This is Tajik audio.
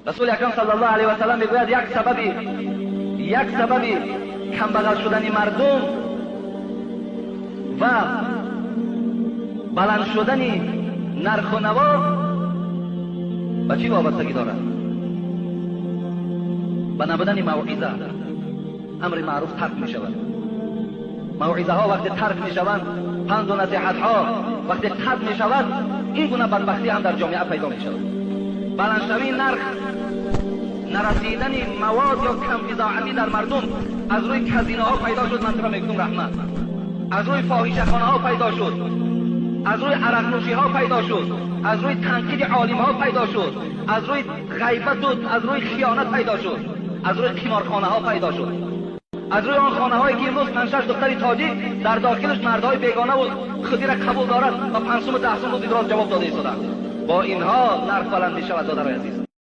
Расули Акрам саллаллоҳу алайҳи васаллам мегӯяд, як сабаби камбағал шудани мардум ва баланд шудани нарху наво ба чӣ вобастагӣ дорад? Ба набудани мавъиза, амри маъруф тарк мешавад. Мавъизаҳо вақте тарк мешаванд, панду насиҳатҳо вақте қатъ мешавад, ин гуна бадбахтӣ ҳам дар ҷомеа пайдо мешавад. Баландшавии нарх, нарасидани мавод ё камбизоатӣ дар мардум аз рӯи казиноҳо пайдо шуд. Ман туро мегӯям, раҳмат, аз рӯи фоҳишахонаҳо пайдо шуд, аз рӯи арақнӯшиҳо пайдо шуд, аз рӯи танқиди олимҳо пайдо шуд, аз рӯи ғайбату аз рӯи хиёнат пайдо шуд, аз рӯи қиморхонаҳо пайдо шуд, аз рӯи он хонаҳое ки имрӯз панҷшаш духтари тоҷик дар дохилаш мардҳои бегонаву худира қабул дорад ва 5 суму 10 сум рӯзи роз ҷавоб дода истоданд. Бо инҳо нарх баланд мешавад, додарои азиз.